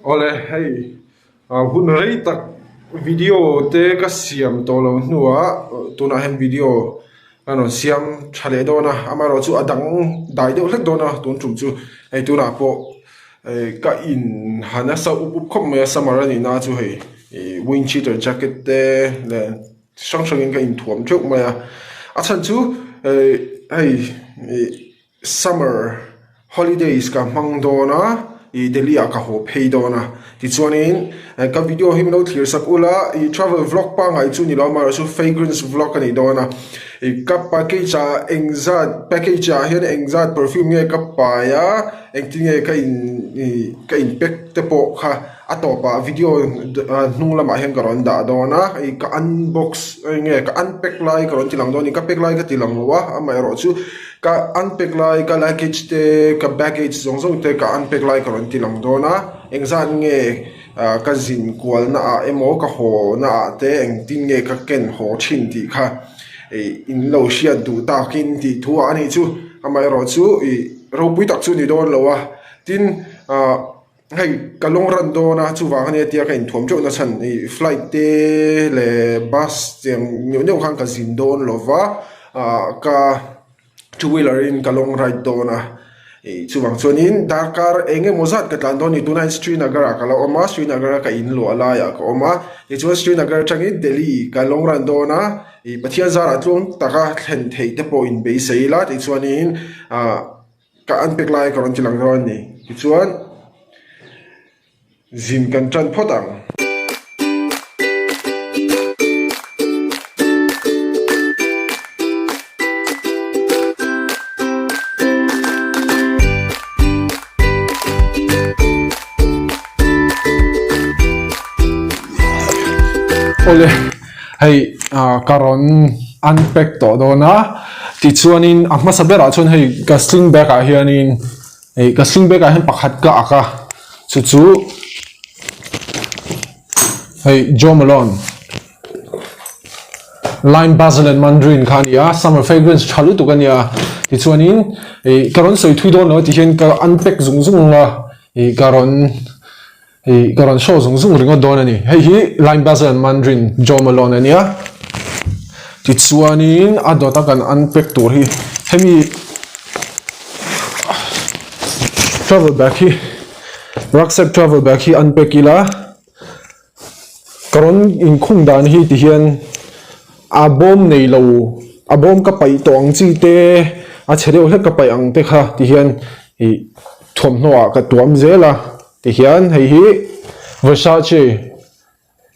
Awle hei hun rei tak video te ka siam tawh loh hnuah tunah hian video ka rawn siam tha leh dawn a amaherawh chu a dang dai deuh hlek dawn a tun tum chu hei tunah pawh ka in ha nasa up up khawp mai a summer a nih na chu hei ih wind cheater jacket te leh chi hrang hrangin ka inthuam teuh mai a a chhan chu hei ih Summer holidays ka hmang dawn a, ih Delhi ah ka haw phei dawn a. Tichuanin ka video hi min lo thlir sak ula, ih travel vlog pangngai chu ni lo amaherawhchu fragrance vlog a ni dawn a. Ih ka package ah engzat package ah hian engzat perfume nge ka pai a, engtin nge ka in ih ka in pack te pawh kha a tawpah video hnung lamah hian ka rawn dah dawn a, ih ka unbox eng nge ka unpack lai ka rawn ti lang dawn a ni, ka pack lai ka ti lang lo a amaherawhchu. Ka unpack lai ka luggage te ka baggage zawng zawng te ka unpack lai ka rawn ti lang dawn a engzat nge ah ka zin kual na ah emaw ka haw na ah te engtin nge ka ken haw thin tih kha ih in lo hriat duh takin tih thu ah a nih chu amaherawh chu ih ropui tak chu a ni dawn lo a tin ah hei ka lawng ran dawn a chuvang ania tia ka inthuam teuh na chhan ih flight te leh bus tiang neuh neuh khan ka zin dawn lo va ah ka two wheeler in ka long ride dawn a ih chuvang chuanin darkar eng emaw zat ka tlan dawn a ni tunah hian Srinagar ah ka lo awm a Srinagar a ka in luah laiah ka awm a tichuan Srinagar atangin Delhi ka long run dawn a ih Pathian zarah tluang taka thlen theih te pawh inbeisei ila tichuanin ah. Ka an pek lai ka rawn ti lang dawn a ni. Tichuan, zin kan tan phawt ang. Awle, hei ka rawn unpack tawh dawn a tichuanin a hmasa berah chuan hei ka sling bag ah hianin hei ka sling bag ah hian pakhat ka ak a chu chu hei Jo Malone lime basil and mandarin kha a ni a summer fragrance tha lutuk a nia tichuanin ih ka rawn sawi thui dawn lo a ti hian ka unpack zung zung a ih ka rawn. Ih ka rawn show zung zung ringawt dawn a ni. Hei hi Lime Basil and Mandarin Jo Malone a nia. Tichuanin a dawta kan unpack tur hi hemi travel bag hi rucksack travel bag hi unpack ila ka rawn inkhung dan hi tihian a bawm nei lo a bawm ka paih tawh ang chi te a chhe deuh hlek ka paih ang te kha tihian ih thuamhnaw ah ka tuam zel a. Tihian hei hi Versace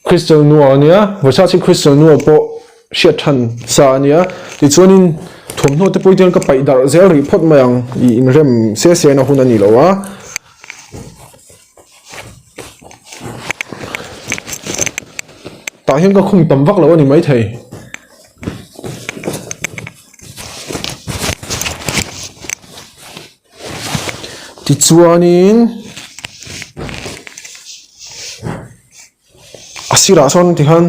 Crystal Noir a nia, Versace Crystal Noir pawh hriat than sa a nia. Tichuanin thawmhnaw te pawh hi chuan ka paih darh zel rih phawt mai ang ih inrem se se na hun a ni lo a. Tah hian ka khung tam vak lo a ni maithei. Tichuanin a sirah sawn tikhan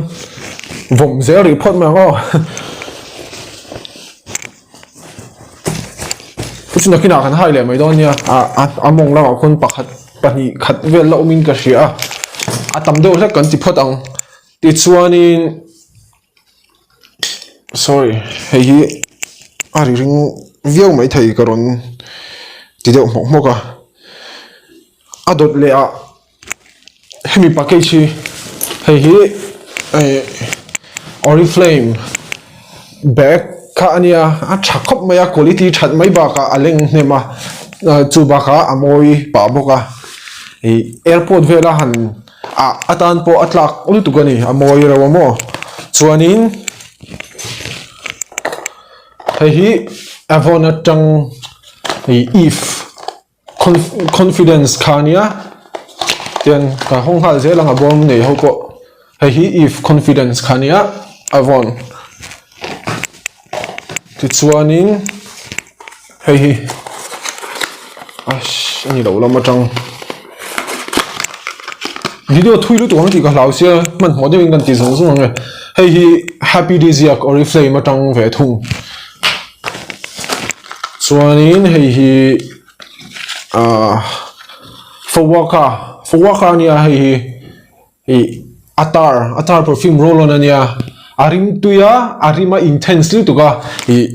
vawm zel rih phawt mai ang aw chu chu nakinah kan hai leh mai dawn nia a a mawng lamah khawn pakhat pahnih khat vel la awmin ka hria a a tam deuh hlek kan ti phawt ang tichuanin. Sorry hei hi a ri ring viau mai thei ka rawn ti deuh hmawk hmawk a a dawt leh ah hemi package hi hei hi eh oriflame bag kha a nia a tha khawp mai a quality that mai bakah a leng hnem a chu bakah a mawi pah bawk a ih airport vela han. ah atan pawh a tlak lutuk a ni a mawi reuh a maw chuanin hei hi Avon atang ih eve confidence kha ania tian ka hawng nghal zel ang a bawm nei ho pawh hei hi eve confidence kha ania Avon tichuanin hei hi a ni lo lam atang video thui lutuk ang tih ka hlau sia hmanhmawh deuhin kan ti zawng zawng ang e hei hi happy days-iak oriflame atang ve thung chuanin hei hi ahh. Fawaka Fawaka a nia hei hi ih atar atar perfume roll on a nia a rim tui a a rim a intense lutuk a ih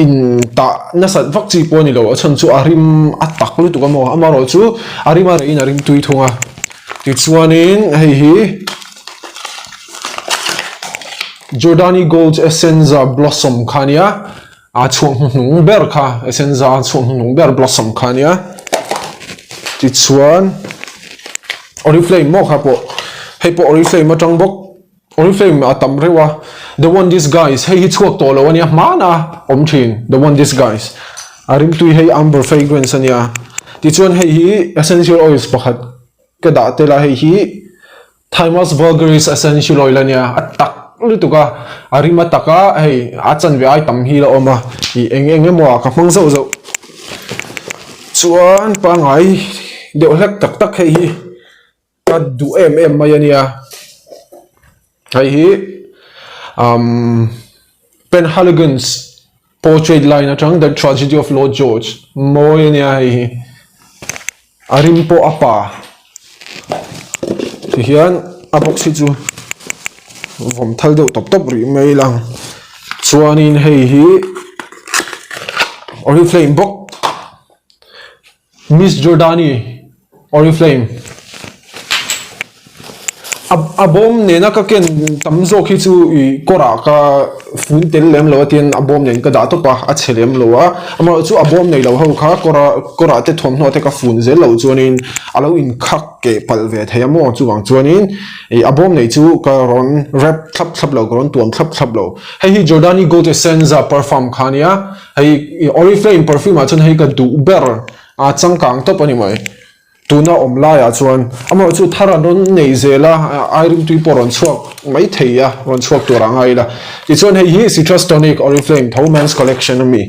in tah nasat vak chi pawh a ni lo a chhan chu a rim a tak lutuk a maw amaherawhchu a rim a reh in a rim tui thung a tichuanin hei hi Giordani Gold Essenza Blossom kha a nia. A chhuak hnuhnung ber kha Essenza a chhuak hnuhnung ber Blossom kha ania. Tichuan Oriflame maw kha pawh hei pawh Oriflame atang bawk Oriflame a tam reuh a The One Disguise hei hi chhuak tawh lo ania hmana awm thin The One Disguise a rimtui hei Amber Fragrance ania. Tichuan hei hi Essential Oils pakhat ka dah tel a hei hi Thymus vulgaris essential oil a nia, a tak lutuk a, a rim a tak a, hei a chanve ai tam hi la awm a, ih eng eng emaw ah ka hmang zauh zauh. Chuan pangngai deuh hlek tak tak hei hi ka duh em em mai a nia, hei hi umm Penhaligon's portrait line atang The Tragedy of Lord George mawi a nia hei hi. A rim pawh a pa tihian a box hi chu vawm thal deuh tawp tawp rih mai ila chuanin hei hi oriflame bawk miss jordani oriflame a a bawm nena ka ken tam zawk hi chu ih kawrah ka fun tel lem lo a tin a bawm nen ka dah tawp a a chhe lem lo a amaherawhchu a bawm nei lo ho kha kawra kawrah te thawmhnaw te ka fun zel loh chuanin a lo inkhak keh palh ve thei a maw chuvang chuanin ih a bawm nei chu ka rawn wrap thlap thlap lo ka rawn tuam thlap thlap lo hei hi Giordani Gold Essenza perfume kha a nia hei Oriflame perfume ah chuan hei ka duh ber a changkang tawp a ni mai. Tuna awm laiah chuan amaherawh chu thar an rawn nei zel a, airim tui pawh rawn chhuak mai thei a, rawn chhuak tur a ngai ila. Tichuan hei hi Citrus Tonic Oriflame tho Men's Collection a mi.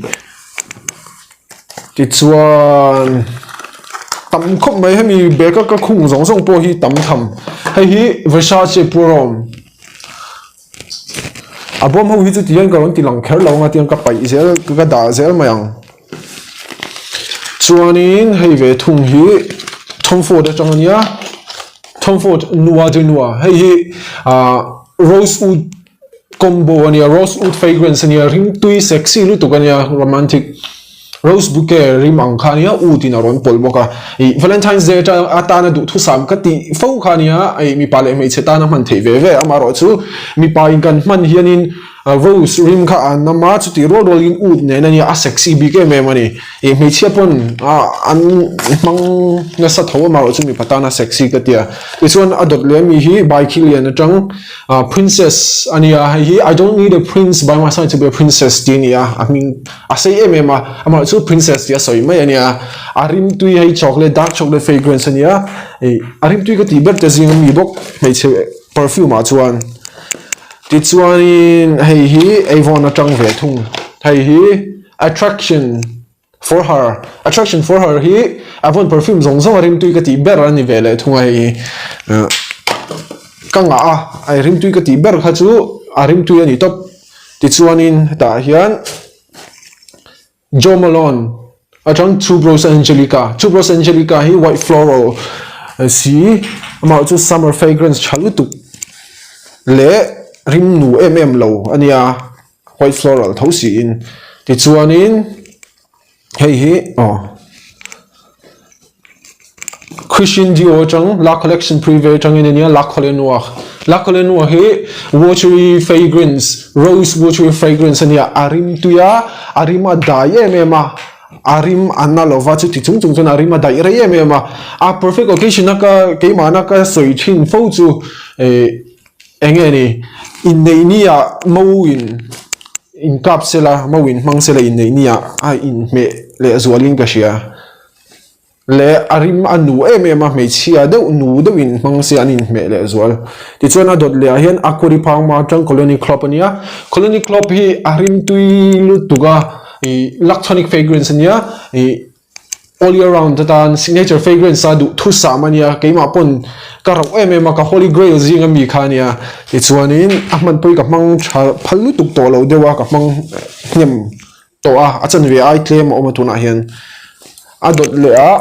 Tichuan tam khawp mai hemi bag a ka khung zawng zawng pawh hi tam tham. Hei hi Versace Pour Homme. A bawm ho hi chu tihian ka rawn ti lang kher lo ang a tiang ka paih zel ka dah zel mai ang. Chuanin hei ve thung hi Tom Ford atang ania Tom Ford Noir de Noir hei hi ah rose oud combo ania rose oud fragrance ania ringtui sexy lutuk ania romantic rose bouquet rim ang kha ania oud in a rawn pawlh bawk a ih Valentine's Day atang atana duhthusam ka tih fo kha ania ih mipa leh hmeichhe tana hman theih ve ve amaherawhchu mipa in kan hman hianin Rose rim kha a nam a, chutih rual rualin ut nen a nia, a sexy bik em em a ni. Ih hmeichhia pawn an hmang nasa tho amaherawh chu mipa tan a sexy ka tia. Tichuan a dawt leh ami hi Baikilian atang princess a nia, hei hi I don't need a prince by my side to be a princess tih a ni a, a hming a sei em em a, amaherawh chu princess tih a sawi mai a nia. A rimtui hei chocolate dark chocolate fragrance a nia, ih a rimtui ka tih ber te zing ami bawk hmeichhe perfume ah chuan. Tichuanin hei hi Avon atang ve thung. Hei hi Attraction for her. Attraction for her hi Avon perfume zawng zawng a rimtui ka tih ber a ni ve leh thung a hei hi. Ka ngah a, a rimtui ka tih ber kha chu a rimtui a ni tawp. Tichuanin hetah hian. Jo Malone atang Tuberose Angelica Tuberose Angelica hi white floral si amah chu summer fragrance tha lutuk leh rim nu em em lo a nia white floral tho siin tichuanin hei hi aw Christian Dior atang La Collection Privé atangin a nia La Colle Noire La Colle Noire hi watery fragrance rose watery fragrance a nia a rim tui a a rim a dai em em a a rim a na lova chuti chung chung chuan a rim a daih rei em em a a perfect occasion a ka keimahna ka sawi thin fo chu eh eng nge ni inneih ni ah mo in inkap sela mo in hmang sela inneih ni ah a inhmeh leh zualin ka hria. Leh a rim a nu em em a, hmeichhia deuh nu deuh in hmang se an inhmeh leh zual. Tichuan a dawt leh ah hian Aquari Phangma atang Colony Club a nia. Colony Club hi a rim tui lutuk a, ih Lactonic fragrance a nia, ih all year round atan signature fragrance a duh thusam a nia, keimah pawn ka rauh em em a, ka holy grail zing ami kha a nia. Tichuanin a hmanpui ka hmang tha phal lutuk tawh lo deuh a, ka hmang hnem. tawh a a chanve ai tlem a awm a tunah hian a dawt leh a.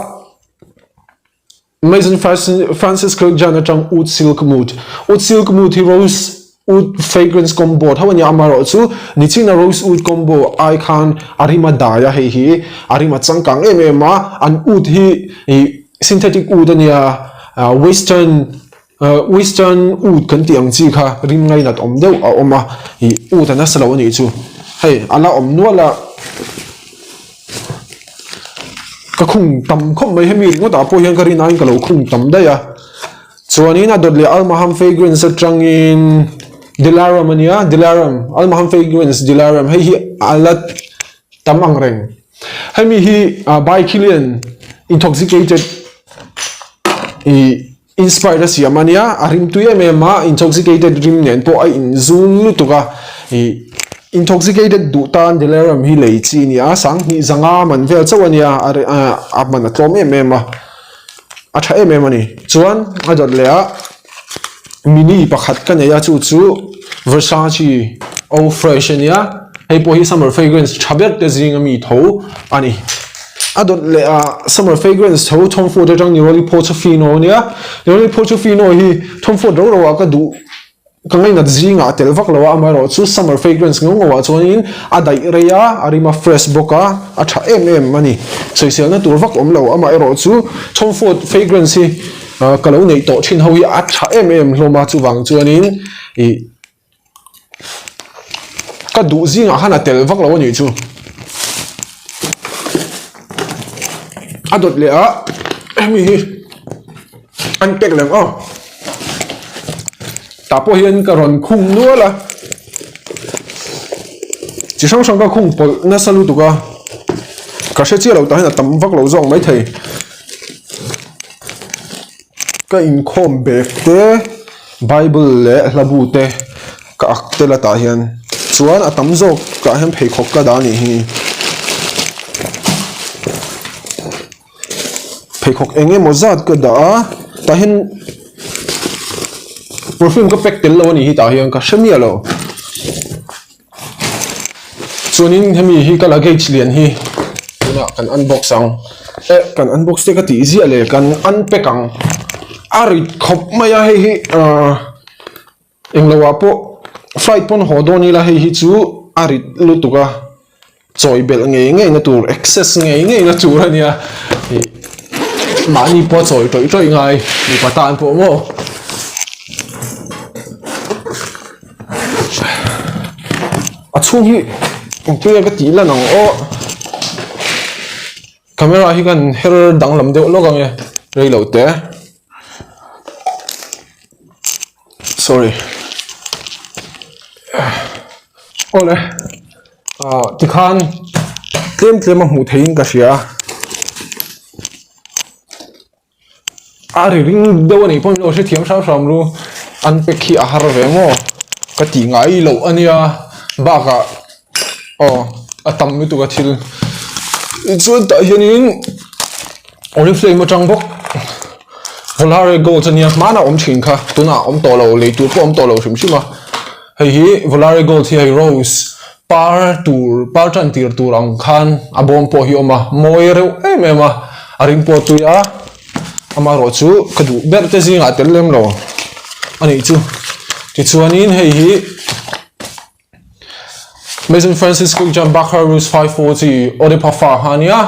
Maison Francis Kurkdjian atang Oud Silk Mood. Oud Silk Mood hi Rose Oud fragrance combo tho ania amaherawhchu nichina Rose Oud combo ai khan a rim a dai a hei hi a rim a changkang em em a an oud hi ih synthetic oud ania western western oud kan tih ang chi kha rim ngainat awm deuh a awm a ih oud a nasa lo anih chu hei a la awm nual a. Ka khung tam khawp mai hemi ringawt ah pawh hian ka rin aiin ka lo khung tam daih a chuanin a dawt leh Almaham fragrance atangin Dilaram ania Dilaram Almaham fragrance Dilaram hei hi a la tam ang reng hemi hi by Kilian intoxicated ih Inspired a siam a nia, a rim tui em em a, intoxicated rim nen pawh a inzung lutuk a, ih intoxicated duh tan Delirium hi lei chi a ni a, sanghnih zanga man vel chauh a nia, a a man a tlawm em em a, a tha em em a ni. Chuan a dawt leh a mini pakhat ka nei a chu chu Versace Eau Fraiche a nia, hei pawh hi summer fragrance tha ber te zinga mi tho a ni. A dawt leh a summer fragrance tho Tom Ford atang Neroli Portofino a nia. Neroli Portofino hi Tom Ford ro ro ah ka duh ka ngainat zingah a tel vak lo a amaherawh chu summer fragrance ngau ngau ah chuanin a daih rei a a rim a fresh bawk a a tha em em a ni. Sawiselna tur vak awm lo amaherawh chu Tom Ford fragrance hi ka lo neih tawh thin ho hi a tha em em hlawm a chuvang chuanin ih Ka duh zingah khan a tel vak lo a nih chu. A dawt leh a hemi hi an pack leh ang aw. Tah pawh hian ka rawn khung nual a. Chi hrang hrang ka khung pawlh nasa lutuk a. Ka hre chiah lo tah hian a tam vak lo zawk maithei. Ka inkhawm bag te bible leh hlabu te ka ak tel atah hian chuan a tam zawk ah hian pheikhawk ka dah anih hi pheikhawk eng emaw zat ka dah a tah hian perfume ka pack tel lo anih hi tah hian ka hre miah lo. Chuanin hemi hi ka luggage lian hi tunah kan unbox ang eh kan unbox te ka tih ziah leh kan unpack ang a rit khawp mai a hei hi ahh englo ah pawh flight pawn haw dawn ila hei hi chu a rit lutuk a chawi belh ngei ngei na tur access ngei ngei na tur a nia ih mahni pawh chawi tawih tawih ngai mipa tan pawh maw. A chhung hi engtin nge ka tih lan ang aw camera hi kan her danglam deuh lawk ang e rei lo te sorry awle ah tikhan tlem tlem a hmuh theihin ka hria a. A ri ring deuh a nih pawh min lo hrethiam hram hram ru an pack hi a har ve maw ka tih ngai loh a nia bakah aw a tam lutuk a thil tichuan tah hianin oriflame atang bawk volare gold a nia hmanah a awm thin kha tunah a awm tawh lo lei tur pawh a awm tawh lo hrim hrim a hei hi volare gold hi hei rose Par tur par tan tir tur ang khan a bawm pawh hi a awm a mawi reuh em em a a ring pawh a tui a amaherawh chu ka duh ber te zingah tel lem lo a nih chu tichuanin hei hi Maison Francis Kurkdjian Baccarat Rouge 540 Eau de Parfum kha a nia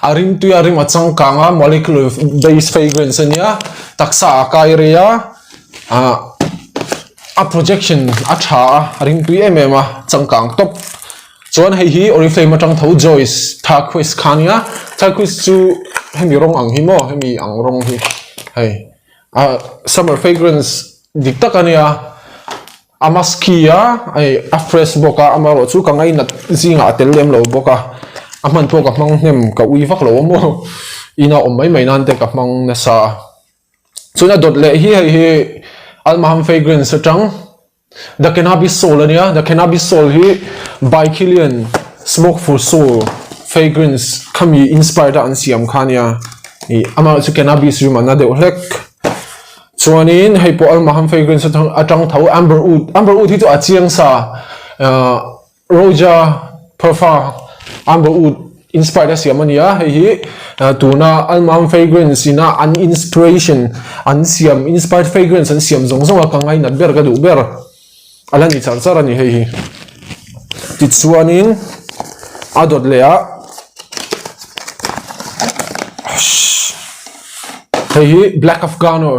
a ring tui a rim a changkang a molecular base fragrance a nia taksa a kai rei a ah. A projection a tha a, a ringtui em em a, changkang tawp. Chuan hei hi Oriflame atang tho Joyce Turquoise kha ania, Turquoise chu hemi rawng ang hi maw, hemi ang rawng hi hei a summer fragrance dik tak ania, a musky a, hei a fresh bawk a, amaherawh chu ka ngainat zingah a tel lem lo bawk a, a hman pawh ka hmang hnem ka ui vak lo a maw, ina awm mai mai nan te ka hmang nasa a. Chuan a dawt leh hi hei hi Almaham fragrance atang The Cannabis Soul ania The Cannabis Soul hi by Kilian Smoke for Soul fragrance khami inspired a an siam kha ania ih amah chu cannabis rim a na deuh hlek chuanin hei pawh Almaham fragrance atang tho Amber Oud Amber Oud hi chu a chiang sa ahh Roja Parfum Amber Oud. Inspired a siam a ni a, hei hi tuna Almam fragrance ina an inspiration an siam inspired fragrance an siam zawng zawng a ka ngainat ber ka duh ber a la ni char char a ni hei hi. Tichuanin a dawt leh a hei hi Black Afgano.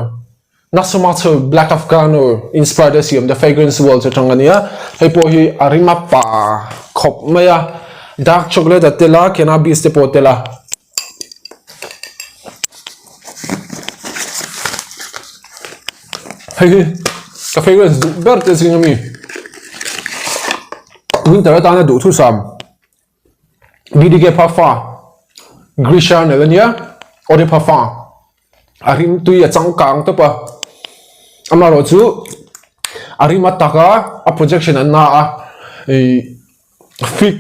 Nasomatsu Black Afgano inspired a siam The Fragrance World atang a nia. Hei pawh hi a rim a pa khawp mai a. Dark chocolate a tel a, cannabis te pawh a tel a. Hei hi ka fragrance duh ber te zing ami. Winter atana duhthusam. BDK Phafa Grisha nel a nia Eau de Parfum a rim tui a changkang tawp a amaherawh chu a rim a tak a a projection an na a ih fig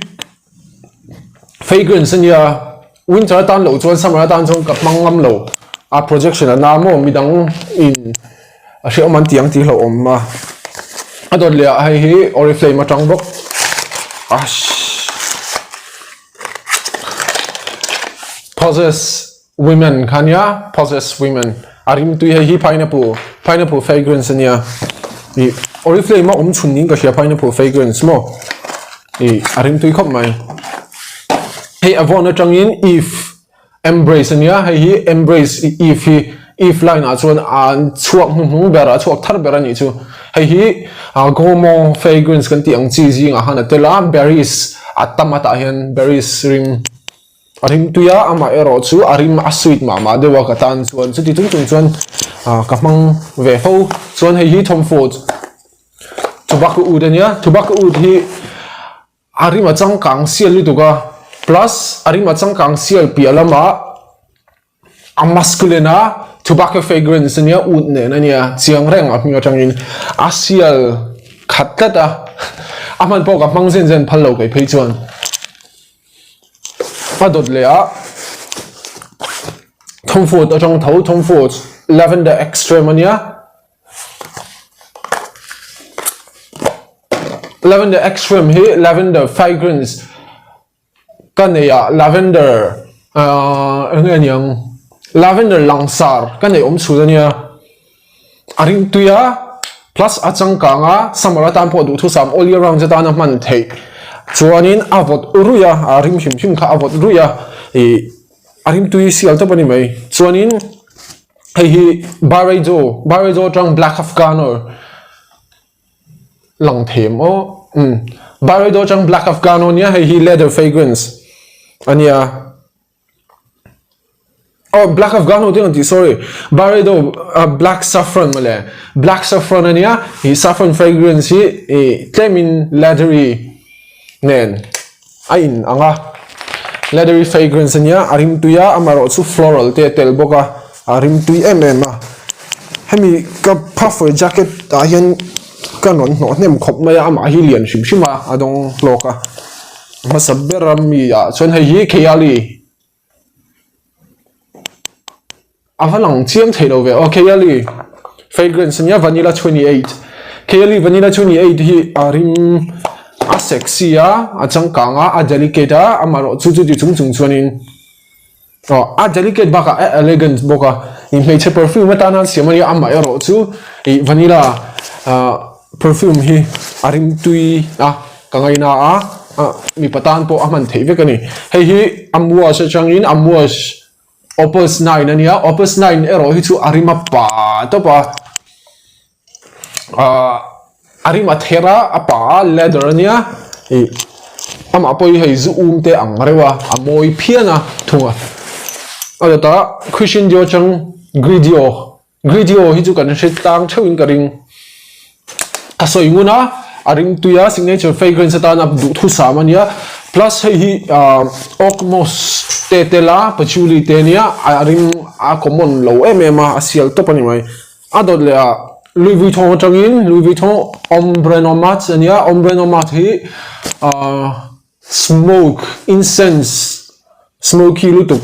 fragrance a nia winter atan loh chuan summer atan chuan ka hmang ngam lo a projection a na maw midang in A hrehawm an tih ang tih hlauhawm a. A dawt leh ah hei hi oriflame atang bawk ashh possess women kha ania possess women a rimtui hei hi pineapple pineapple fragrance ania ih oriflame a awm chhun niin ka hria pineapple fragrance maw ih a rimtui khawp mai hei a vawn atangin if Embrace a nia, hei hi Embrace Eve hi Eve line ah chuan an chhuak hnuhnung ber a chhuak thar ber a nih chu. Hei hi Gourmand fragrance kan tih ang chi zingah khan a tel a, berries a tam a tah hian berries rim a rim tui a, amah erawh chu a rim a sweet mah mah deuh a ka tan chuan chuti chung chung chuan ka hmang ve fo. Chuan hei hi Tom Ford Tobacco Oud a nia, Tobacco Oud hi A rim a changkang sial lutuk a, plus a rim a changkang sial piah lamah a masculine a, tobacco fragrance ania ut nen ania chiang reng a hming atangin a sial khat tlat a, a hman pawh ka hmang zen zen phal lo kei phei chuan a dawt leh a Tom Ford atang tho Tom Ford lavender extreme ania. Lavender extreme hi lavender fragrance ka nei a lavender ahh eng nge niang lavender langsar ka neih awm chhun ania a ring tui a plus a changkang a summer atan pawh duhthusam all year round atana hman theih chuanin a vawt ruih a a rim hrim hrim kha a vawt ruih a ih a rim tui sial tawp a ni mai chuanin. Hei hi Byredo Byredo atang Black Afgano lang thei em aw umm Byredo atang Black Afgano nia hei hi leather fragrance ania aw Black Afgano te ang tih sorry Byredo Black Saffron mawle Black Saffron ania ih saffron fragrance hi ih tlemin leathery nen. A in ang a, leathery fragrance ania a rimtui a amaherawh chu floral te a tel bawk a a rimtui em em a hemi ka puffer jacket ah hian ka rawn hnawh hnem khawp mai a amah hi lian hrim hrim a a dawng hlawk a hmasa ber a mi ah chuan hei hi Kayali. A va lang chiang thei lo ve aw Kayali fragrance ania vanilla 28 Kayali vanilla 28 hi a rim a sexy a a changkang a a delicate a amaherawh chu chuti chung chung chuanin aw a delicate bakah a elegant bawk a ih hmeichhe perfume atana an siam ania amaherawh chu ih vanilla ah perfume hi a rim tui a ka ngaina a ah mipa tan pawh a hman theih vek a ni hei hi Amouage atangin Amouage. Opus 9 a nia, Opus 9 erawh hi chu a rim a pa tawp a, ahh a rim a ther a, a pa a leather a nia ih amah pawh hi hei zu um te ang reuh a, a mawi phian a thung a, a dawtah Christian Dior chang Grigio. Video hi chu kan hre tlang theuh in ka ring. A sawi ngun a, a ring tui a, signature fragrance atana duhthusam a nia. Plus hei hi ah oak moss te tel a, patchouli te ania, a ring a common lo em em a, a sial tawp a ni mai. A dawt leh ah Louis Vuitton atangin Louis Vuitton Ombre Nomade a nia, Ombre Nomade hi ah Smoke, incense, smoky lutuk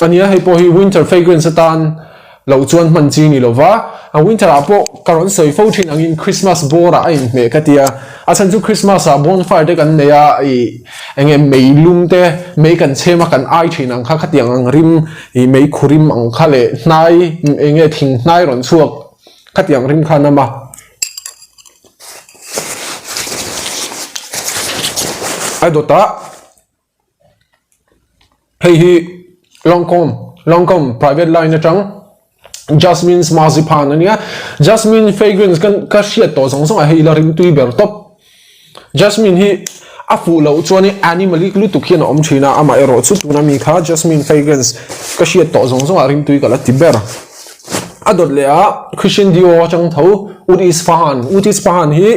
a nia, hei pawh hi winter fragrance atan Loh chuan hman chi ni lova, a winter ah pawh ka rawn sawi fo thin angin Christmas bawr ah a inhmeh ka tia, a chhan chu Christmas ah bonfire te kan nei a, ih enge mei lum te mei kan chhem a kan ai thin ang kha khatiang ang rim ih mei khu rim ang kha leh hnai enge thing hnai rawn chhuak khatiang rim kha an awm a. A dawt ah. Hei hi Lancome Lancome private line atang Jasmine's Marzipan ania Jasmine fragrance kan ka hriat tawh zawng zawng ah hei ila ringtui ber tawp Jasmine hi a fuh loh chuan in animalic lutuk hian a awm thin a amah erawh chu tuna mi kha Jasmine fragrance ka hriat tawh zawng zawng ah ringtui ka la ti ber a dawt leh ah Christian Dior atang tho Oud Isfahan Oud Isfahan hi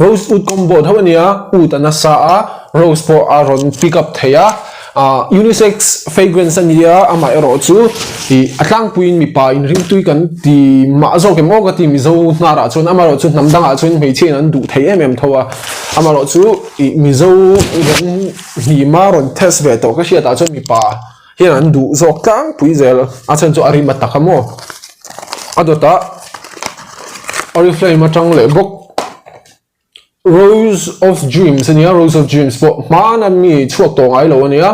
Rose oud combo tho a nia, oud a nasa a, rose pawh a rawn pick up thei a, ah unisex fragrance a nia amah erawh chu ih a tlangpuiin mipa inringtui kan ti mah zawk em aw ka ti Mizo hnarah chuan amaherawh chu hnam dangah chuan hmeichhia in an duh thei em em tho a, amaherawh chu ih Mizo rawn hnima rawn test ve tawh ka hriatah chuan mipa hian an duh zawk tlangpui zel a chhan chu a rim a tak a maw a dawtah oriflame atang leh bawk rose of dreams ania rose of dreams pawh hmana mi chhuak tawh ngai lo ania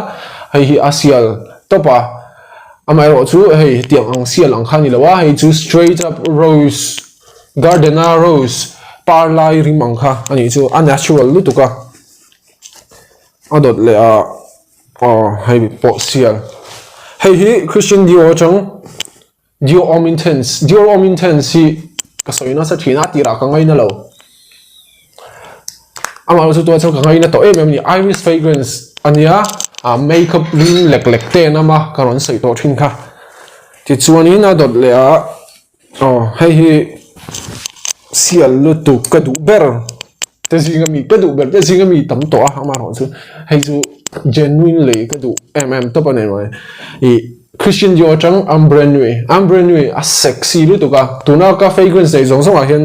hei hi a sial tawp a amaherawh chu hei hetiang ang sial ang kha a ni lo a hei chu straight up rose garden a rose par lai rim ang kha a nih chu a natural lutuk a a dawt leh a. Aw hei pawh sial. Hei hi Christian Dior atang Dior Homme Intense. Dior Homme Intense hi ka sawi nasa thin a tirah ka ngaina lo. Amah chu tuan chuan ka ngaina tawh em em a ni. Iris fragrance ania ah makeup ring lek lek te an awm a ka rawn sawi tawh thin kha. Tichuanin a dawt leh ah Aw hei hi sial lutuk ka duh ber te zinga mi ka duh ber te zinga mi tam tawh a amaherawh chu hei chu genuine lei ka duh em em tawp a ni mai ih Christian Dior atang Ambre Nuit Ambre Nuit a sexy lutuk a tuna ka fragrance neih zawng zawng ah hian.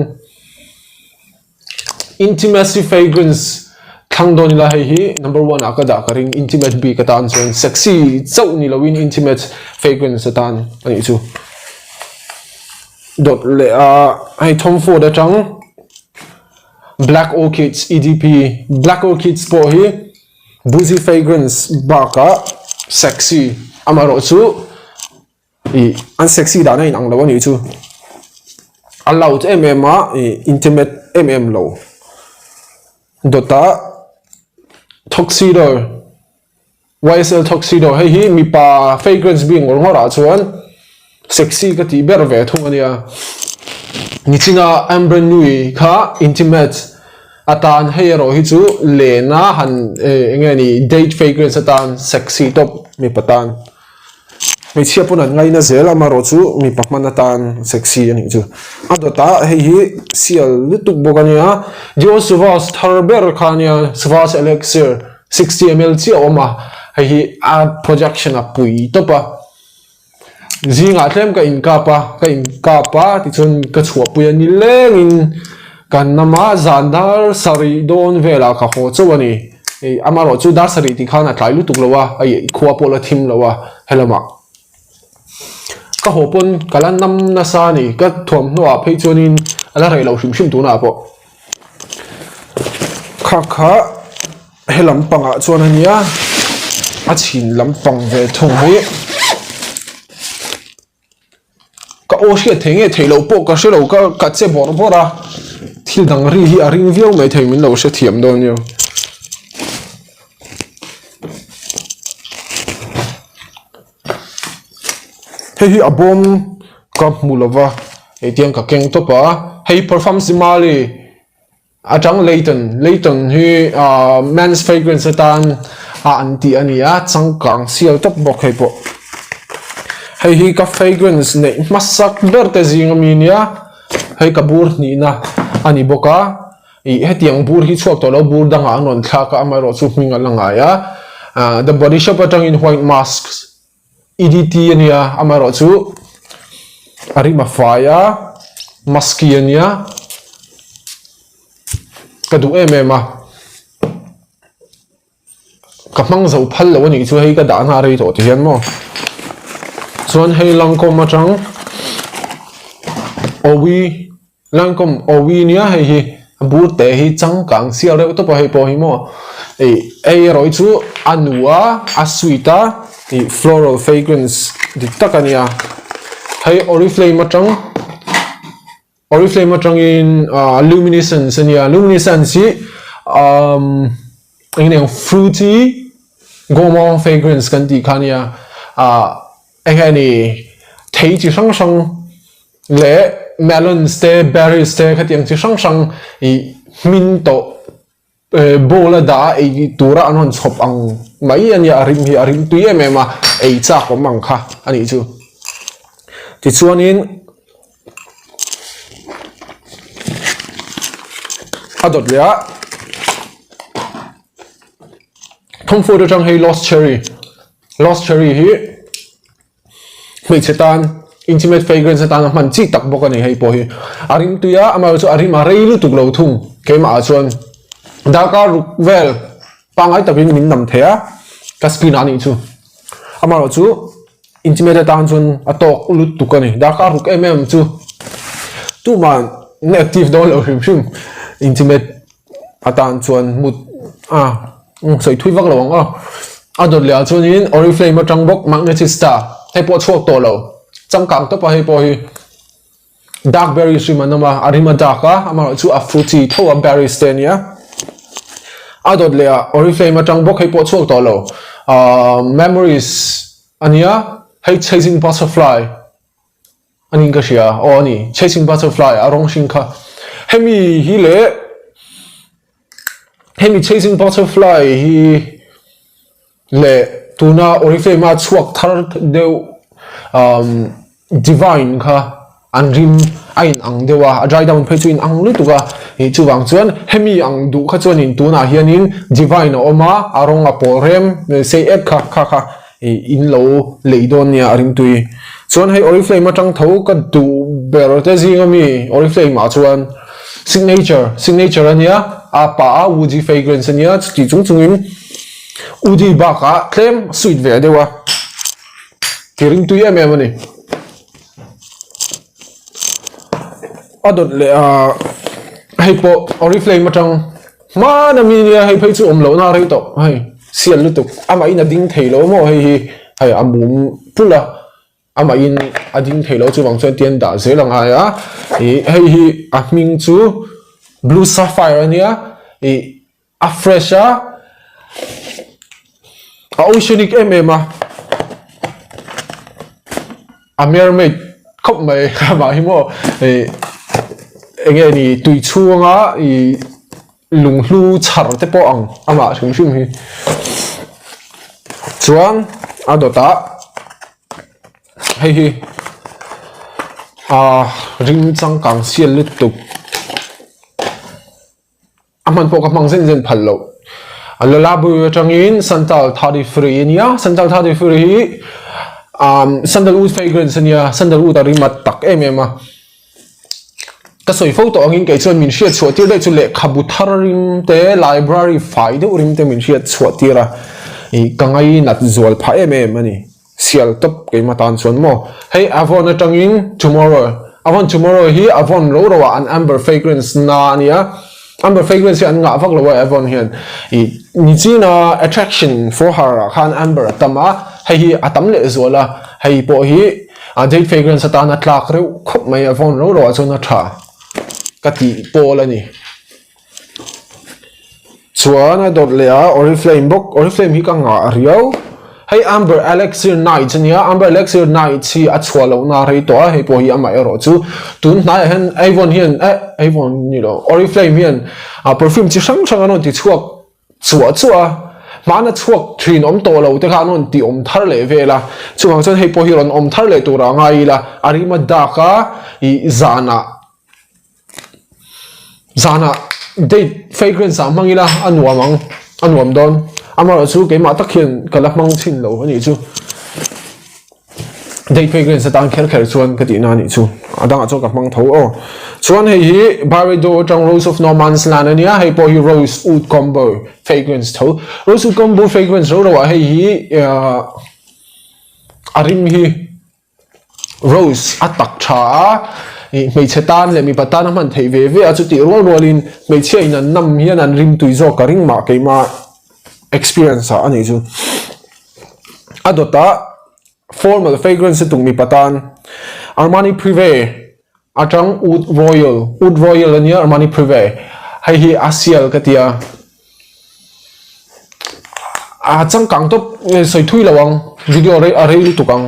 Intimacy fragrance thlang dawn ila hei hi number one ah ka dah ka ring intimate bik atan chuan sexy chauh ni loin intimate fragrance atan a nih chu dawt leh a hei Tom Ford atang black orchids EDP black orchids pawh hi boozy fragrance bakah sexy amaherawhchu. Ih an sexy dan a inang lo a nih chu a loud em em a ih intimate em em lo dawtah tuxedo Y_S_L tuxedo hei hi mipa fragrance bik ngawr ngawr ah chuan sexy ka tih ber ve thung a nia nichina amber nui kha intimate atan hei erawh hi chu lena han eh eng nge ni date fragrance atan sexy tawp mipa tan. Hmeichhia pawn an ngaina zel a amaherawh chu mipa hman atan sexy a nih chu. A dawtah hei hi sial lutuk bawk a nia Dior Sauvage thar ber kha a nia Sauvage Elixir 60 ml chiah a awm a hei hi a projection a pui tawp a zingah tlem ka inkap a ka inkap a tichuan ka chhuahpui a nilengin kan nama zan dar sarih dawn velah ka haw chauh a ni. Hei amaherawh chu dar sarih tih khan a tlai lutuk lo a, hei khua pawh la thim lo a helamah ka haw pawn ka la nam nasa a ni ka thuamhnaw ah phei chuanin a la reh lo hrim hrim tunah pawh kha kha helam pangah chuan a nia a chhin lampang ve thung hi. Ka aw hriat thei nge theih loh pawh ka hre lo ka ka che bawrh bawrh a thil dang ri hi a ring viau mai thei min lo hrethiam dawn nia. Hei hi a bawm ka hmu lo va hei tiang ka keng tawp a hei perfume simali. Atang Layton, Layton hi ahh men's fragrance atan a an tih a ni a, changkang sial tawp bawk hei pawh. Hei hi ka fragrance neih hmasak ber te zing ami nia, hei ka bur hnihna a ni bawk a, ih hetiang bur hi chhuak tawh lo bur dangah an rawn thlak a, amaherawhchu hming a la ngai a, ahh the body shop atangin white mask EDT a nia amaherawh chu a rim a fai a musky a nia ka duh em em a ka hmang zo phal lo a nih chu hei ka dahna a rei tawh ti hian maw. Chuan hei Lancome atang Owi Lancome Owi nia hei hi a bur te hi changkang sial reuh tawp a hei pawh hi maw ih hei erawh hi chu a nu a a sweet a ih floral fragrance dik tak a nia hei Oriflame atang. Oriflame atangin ah luminescence a nia luminescence hi umm eng nge fruity gourmand fragrance kan tih kha a nia ah eng nge ni thei chi hrang hrang leh melons te berries te khatiang chi hrang hrang ih hmin tawh. Bowl a dah a ei tura an rawn chhawp ang mai a nia a rim hi a rim tui em em a ei chak awm ang kha a nih chu tichuanin a dawt leh a thawmhnaw atang hei lost cherry lost cherry hi. Hmeichhe tan intimate fragrance atana hman chi tak bawk a ni hei pawh hi. A rim tui a, amaherawhchu chu a rim a rei lutuk lo thung keimah ah chuan darkar ruk vel pangngai takin min nam thei a, ka skin ah a nih chu. Amaherawhchu intimate atan chuan a tawk lutuk a ni, darkar ruk em em chu tumah an active dawn lo hrim hrim intimate. Atan chuan mut a sawi thui vak lo ang aw. A dawt leh ah chuanin Oriflame atang bawk Magnetic Star hei pawh a chhuak tawh lo. Changkang tawp a hei pawh hi dark berries rim an awm a, a rim a dark a, amaherawh chu a fruity tho a berries te ania. A dawt leh ah Oriflame atang bawk hei pawh a chhuak tawh lo ahh Memories ania hei Chasing Butterfly. A ning ka hria, aw a ni, Chasing Butterfly a rawng hring kha. Hemi hi leh hemi Chasing Butterfly hi leh tuna Oriflame a chhuak thar deuh umm Divine kha an rim a in ang deuh a, a dry down phei chu in ang lutuk a, ih chuvang chuan hemi ang duh kha chuanin tunah hianin Divine a awm a, a rawng a pawl rem sei et kha kha kha. Ih in lo lei dawn nia a ringtui. Chuan hei Oriflame atang tho ka duh ber te zing ami Oriflame ah chuan signature signature ania a pa a woody fragrance ania chuti chung chungin woody bakah tlem sweet ve deuh a ti ringtui em em a ni. A dawt leh a hei pawh Oriflame atang. Hmana mi nia hei phei chu awm lohna a rei tawh hei sial lutuk amah in a ding thei lo maw hei hi hei a mum pulh a amah in a ding thei lo chuvang chuan tian dah zel a ngai a ih hei hi a hming chu blue sapphire a nia ih a fresh a a oceanic em em a. A mermaid khawp mai amah hi maw ih eng nge ni tui chhunga ih lunghlu chhar te pawh ang amah hrim hrim hi chuan a dawtah hei hi ah ring changkang sial lutuk. A hman pawh ka hmang zen zen phal loh. A Lalabu atangin Santal 33 a nia. Santal 33 hi um, sandalwood fragrance a nia. Sandalwood a rim a tak em em a. Ka sawi fo tawh angin kei chuan min hriat chhuah tir daih chu lehkhabu thar rim te, library fai deuh rim te min hriat chhuah tir a. Ih, ka ngainat zual phah em em a ni. Sial tawp keimah tan chuan maw. Hei Avon atangin Tomorrow. Avon Tomorrow hi Avon ro ro ah an amber fragrance na a nia. Amber fragrance hi an ngah vak lo a Avon hian. Ih nichina attraction for her ah khan amber a tam a, hei hi a tam leh zual a. Hei pawh hi a date fragrance atana tlak reuh khawp mai Avon ro ro ah chuan a tha ka tih pawl a ni. Chuan a dawt leh a Oriflame bawk, Oriflame hi ka ngah riau. Hei Amber Elixir Nights a nia, Amber Elixir Nights hi a chhuah lohna a rei tawh a, hei pawh hi amah erawh chu tun hnaiah hian Avon hian eh Avon ni lo Oriflame hian ah perfume chi hrang hrang an rawn ti chhuak chuah chuah a, hmana chhuak thin awm tawh lo te kha an rawn ti awm thar leh vel a, chuvang chuan hei pawh hi rawn awm thar leh turah a ngai ila, a rim a dak a ih zanah. Zanah date fragrance ah hmang ila a nuam ang a nuam dawn amaherawh chu keimah tak hian ka la hmang chhin lo a nih chu date fragrance atan kher kher chuan ka tihna a nih chu a dangah chuan ka hmang tho aw chuan hei hi Byredo atang rose of no man's land a nia hei pawh hi rose oud combo fragrance tho rose oud combo fragrance ro ro ah hei hi ahh a rim hi. Rose a tak tha a, ih hmeichhe tan leh mipa tan a hman theih ve ve a, chutih rual rualin hmeichhia in an nam hian an rim tui zawk ka ring mah keimah experience ah a nih chu. A dawtah formal fragrance lutuk mipa tan Armani Prive atang Oud Royal, Oud Royal a nia Armani Prive hei hi a sial ka ti a, a changkang tawp sawi thui lo ang video a rei lutuk ang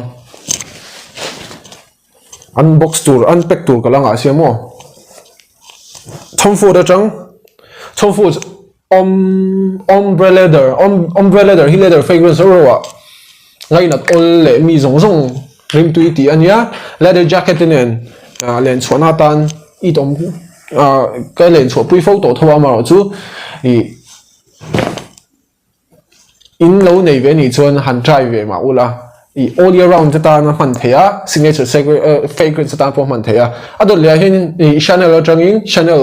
unbox tur unpack tur ka la ngah sia maw Tom Ford atang Tom Ford Om ombre leather ombre leather hi leather fragrance reuh reuh ah ngainat awl leh mi zawng zawng rimtui tih a nia leather jacket te nen ah len chhuahna atan it awm ah ka len chhuah pui fo tawh tho a amaherawhchu ih In lo nei ve anih chuan han try ve mah ula, ih all year round te tan a hman theih a, signature fragrance atan pawh a hman theih a. A dawt leh ah hian ih Chanel atangin Chanel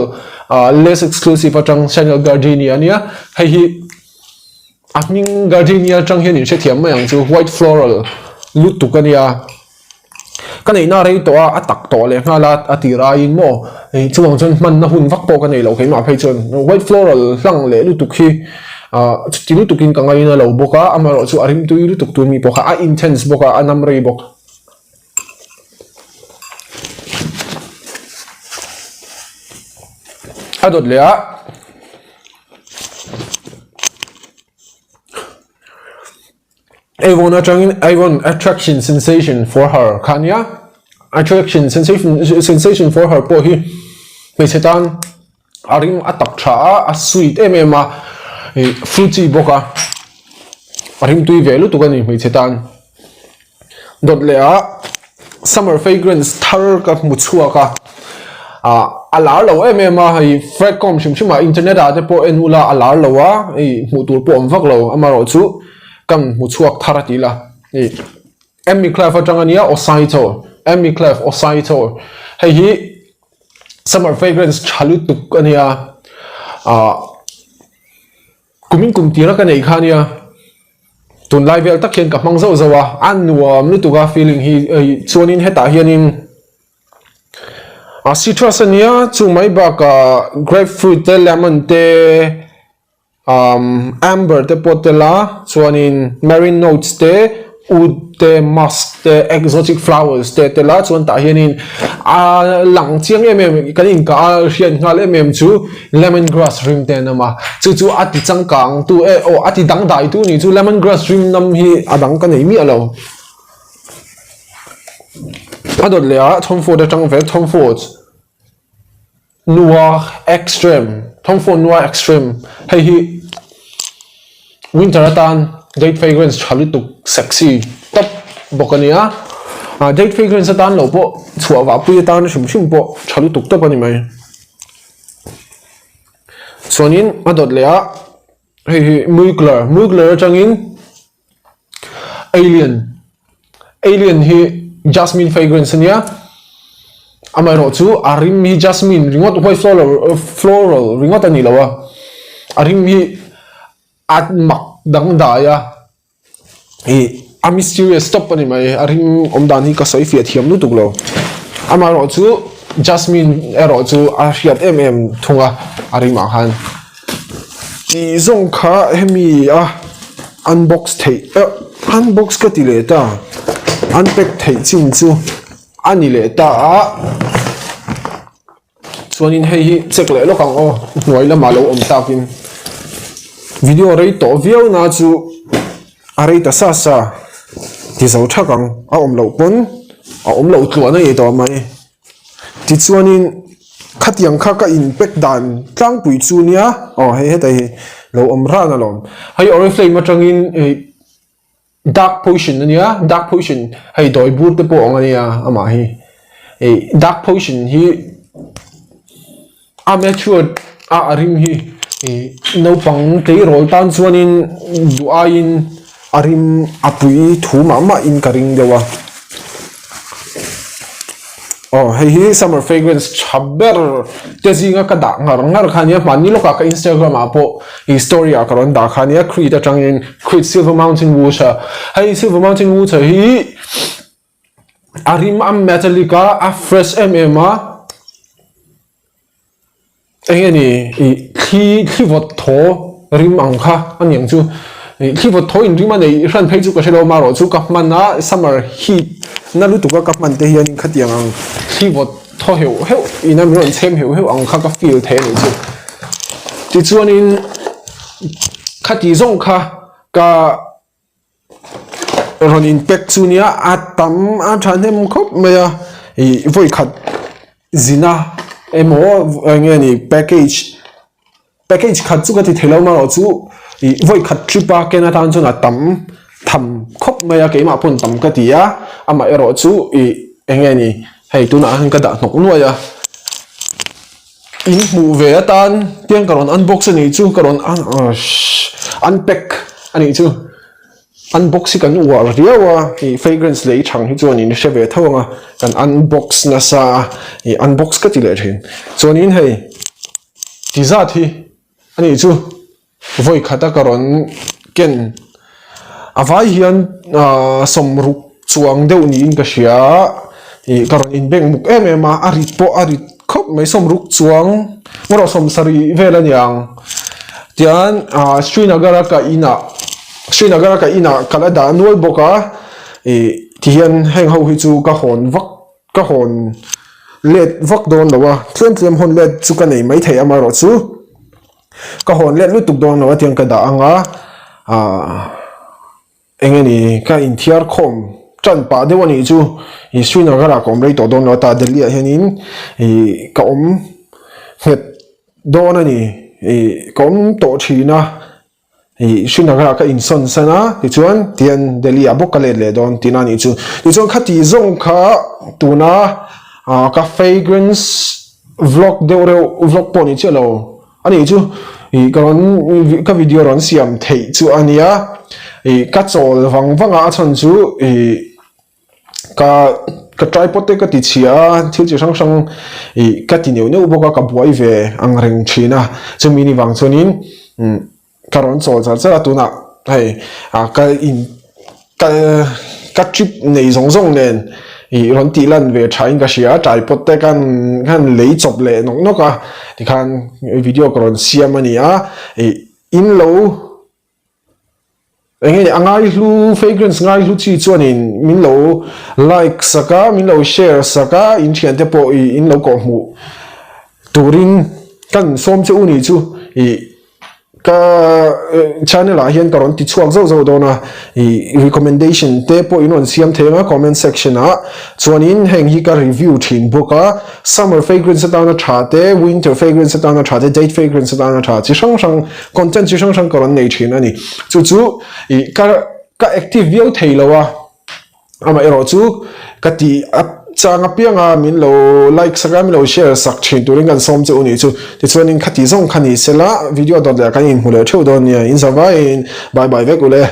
ah less exclusive atang Chanel Gardenia ania, hei hi a hming Gardenia atang hian in hrethiam mai ang chu white floral lutuk ania. Ka neihna rei tawh a, a tak tawh leh nghal a, a tir aiin maw hei chuvang chuan hmanna hun vak pawh ka nei lo keimah phei chuan white floral hlang leh lutuk hi ah chuti lutukin ka ngaina lo bawk a, amaherawhchu a rimtui lutuk tur mi pawh kha a intense bawk a, a nam rei bawk. A dawt leh a. Avon atangin Avon attraction sensation for her kha ania attraction sensation sensation for her pawh hi hmeichhe tan a ring a tak tha a a sweet em em a ih fruity bawk a a rimtui ve lutuk a ni hmeichhe tan dawt leh ah summer fragrance thar ka hmu chhuak a ah a lar lo em em a hei fragcom hrim hrim ah internet ah te pawh en ula a lar lo a hei hmuh tur pawh a awm vak lo amaherawhchu kan hmu chhuak thar a tih la ih Emmy Clef atang ania Osaito Emmy Clef Osaito hei hi summer fragrance tha lutuk ania ah Kumin kum tira ka neih kha ania tunlai vel tak hian ka hmang zauh zauh a, a nuam lutuk a feeling hi hei chuanin hetah hianin a citrus ania chu mai bakah grapefruit te lemon te umm amber te pawh tel a chuanin marine notes te. Oud te, musk te, exotic flowers te tel a chuan tah hianin a lang chiang em em kan inkah a hriat nghal em em chu lemon grass rim te an awm a chu chu a ti changkang tu eh aw a ti dangdai tu nih chu lemon grass rim nam hi a dang ka nei miah lo a dawt leh ah Tom Ford atang ve Tom Ford. Noir Extreme, Tom Ford Noir Extreme, hei hi winter atan date fragrance tha lutuk sexy tawp bawk a nia, ah date fragrance atan loh pawh chhuah vah pui atan hrim hrim pawh tha lutuk tawp a ni mai. Chuanin a dawt leh ah hei hi Mugler, Mugler atangin Alien Alien hi jasmine fragrance ania amaherawh chu a rim hi jasmine ringawt white floral floral ringawt a ni lo a a rim hi a mak dangdai a ih a mysterious tawp a ni mai a rim awm dan hi ka sawi fiah thiam lutuk lo amaherawh chu jasmine erawh chu a hriat em em thung a a rimah khan. Tih zawng kha hemi a unbox theih eh unbox ka ti leh ta unpack theih chin chu a ni leh ta a chuanin hei hi check leh lawk ang aw hnuai lamah lo awm takin video rei tawh viau na chu a rei ta sa sa ti zo thak ang a awm loh pawn a awm loh tluan a ni tawh mai. Tichuanin khatiang kha ka in pack dan tlangpui chu nia aw hei heta hi lo awm ran alawm hei oriflame atangin hei dark potion ania dark potion hei dawi bur te pawh a awm ania amah hi hei dark potion hi a matured a a rim hi ih naupang tleirawl tan chuanin duh aiin a rim a pui thu mah mah in ka ring deuh a aw hei hi summer fragrance tha ber te zinga ka dah ngar ngar kha ania hmanni lawkah ka instagram ah pawh ih story ah ka rawn dah kha ania creed atangin creed silver mountain water hei silver mountain water hi. A rim a metallic a, a fresh em em a. Eng nge ni ih thli thli vawt thaw rim ang kha a ni ang chu. Ih thli vawt thaw in rim a neih hran phei chu ka hre lo amaherawh chu ka hman a summer heat na lutuk a ka hman te hian khatiang ang thli vawt thaw heuh heuh in a min rawn chhem heuh heuh ang kha ka feel thei a nih chu. Tichuanin khati zawng kha ka. Rawn in pack chu nia a tam a thahnem khawp mai a ih vawi khat zina emaw eng nge ni package package khat chu ka ti thei lo amaherawh chu ih vawi khat trip a ken atan chuan a tam tham khawp mai a keimah pawn tam ka ti a amaherawh chu ih eng nge ni hei tunah hian ka dah hnawk nuai a. In hmuh ve atan tiang ka rawn unbox a nih chu ka rawn unpack a nih chu unbox hi kan uar riau a ih fragrance lei thang hi chuan in hre ve tho ang a kan unbox nasa a ih unbox ka ti leh thin chuanin hei ti zat hi a nih chu. Vawi khata ka rawn ken a vai hian ahh sawmruk chuang deuh niin ka hria a ih ka rawn inbeng muk em em a a rit pawh a rit khawp mai sawmruk chuang erawh sawmsarih vel a niang tian ahh Srinagar a ka inah Srinagar a ka inah ka la dah nual bawk a ih tihian heng ho hi chu ka hawn vak ka hawn let vak dawn lo a tlem tlem hawn let chu ka nei maithei amaherawhchu. Ka hawn let lutuk dawn lo a tiang ka dah ang a, aah eng nge ni ka inthiar khawm tan pah deuh a nih chu ih Srinagar ah ka awm rei tawh dawn lo a tah Delhi ah hianin ih ka awm nghet dawn a ni ih ka awm tawh thin a ih Srinagar ah ka insawn san a tichuan tihian Delhi ah bawk ka let leh dawn tihna a nih chu tichuan khati zawng kha tuna ah ka fragrance vlog deuh reuh vlog pawh ni chiah lo a nih chu ih ka rawn ka video rawn siam theih chu a nia ih ka chawl vang vang a a chhan chu ih ka ka tripod te ka ti chhia a thil chi hrang hrang ih ka ti neuh neuh bawk a ka buai ve ang reng thin a chumi ni vang chuanin umm. Ka rawn chawl char char a tunah hei ah ka in ka ka trip nei zawng zawng nen ih rawn tih lan ve tha in ka hria a tripod te khan khan lei chawp leh nawk nawk a tikhan video ka rawn siam a ni a ih in lo eng nge a ngaihlu fragrance ngaihlu chi chuanin min lo like sak a min lo share sak a in thiante pawh ih in lo kawhhmuh turin kan sawm che u nih chu ih. Ka channel ah hian ka rawn ti chhuak zauh zauh dawn a, ih recommendation te pawh in rawn siam thei ang a comment section ah chuanin heng hi ka review thin bawk a, summer fragrance atana tha te, winter fragrance atana tha te, date fragrance atana tha chi hrang hrang content chi hrang hrang ka rawn nei thin a ni. Chu chu ih ka ka active viau thei lo a. Amaherawh chu ka tih a chang apiang a min lo like sak a min lo share sak thin turin kan sawm che u nih chu. Tichuanin khati zawng kha ni sela video dawt leh kan inhmu leh theuh dawn nia. In zavaiin bye bye vek u le.